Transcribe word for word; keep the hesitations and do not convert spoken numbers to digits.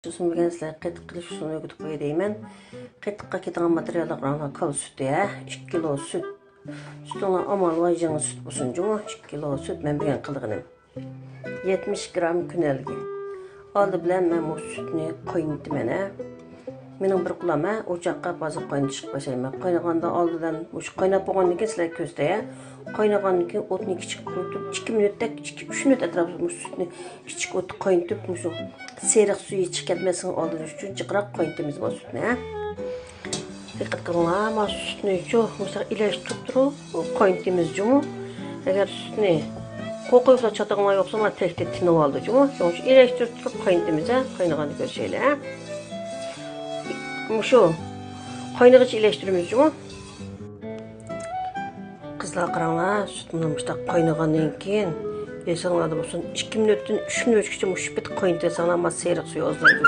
سۈتىنى بۈگۈن سىلەرگە قېتىق قىلىش ئۇسۇلىنى ئۆگىتىپ قوياي دەيمەن. قېتىققا كېتىدىغان ماتېرىياللار قاراڭلار، كالا سۈتى، ھە، ئىككى كىلو سۈت. سۈتۈڭلار ئامال بار يېڭى سۈت بولسۇن جۇمۇ، ئىككى كىلو سۈت مەن بۈگۈن قىلغىنىم. يەتمىش گرام كۈنەلگە. ئالدى بىلەن مەن بۇ سۈتنى قاينىتىمەن، ھە. مېنىڭ بىر قولام، ھە، ئوچاققا ھازىر قاينىتىشقا باشلايمەن. قاينىغاندا ئالدىدىن مۇشۇ قايناپ بولغاندىن كېيىن سىلەرگە كۆرسىتەي، ھە. قاينىغاندىن كېيىن ئوتنى كىچىك قىلىپ، ئىككى مىنۇتتەك، ئىككى، ئۈچ مىنۇت ئەتراپىدا مۇشۇ سۈتنى كىچىك ئوتتا قاينىتىپ، مۇشۇ سېرىق سۈيى چىقىپ كەتمەسلىكى ئالدىنى ئۈچۈن جىقراق قاينىتىمىز بۇ سۈتنى، ھە. دىققەت قىلىڭلار، مانا سۈتنى شۇ مۇشۇنداق ئىلەشتۈرۈپ تۇرۇپ قاينىتىمىز جۇمۇ. ئەگەر سۈتنى قوقۇيۇپلا چاتىقىڭلار يوقسا، مانا تەكتە تىنىۋالىدۇ جۇمۇ. شۇنىڭ ئۈچۈن ئىلەشتۈرۈپ تۇرۇپ قاينىتىمىز، ھە. قاينىغاننى كۆرۈشەيلى، ھە. مۇشۇ قاينىغىچە ئىلەشتۈرىمىز جۇمۇ. قىزلار قاراڭلار، سۈت مانا مۇشۇنداق قاينىغاندىن كېيىن، ئېسىڭلاردا بولسۇن، ئىككى مىنۇتتىن ئۈچ مىنۇتقىچە مۇشۇ پېتى قاينىتىۋەتسەڭلار، مانا سېرىق سۈيى ئازلايدۇ،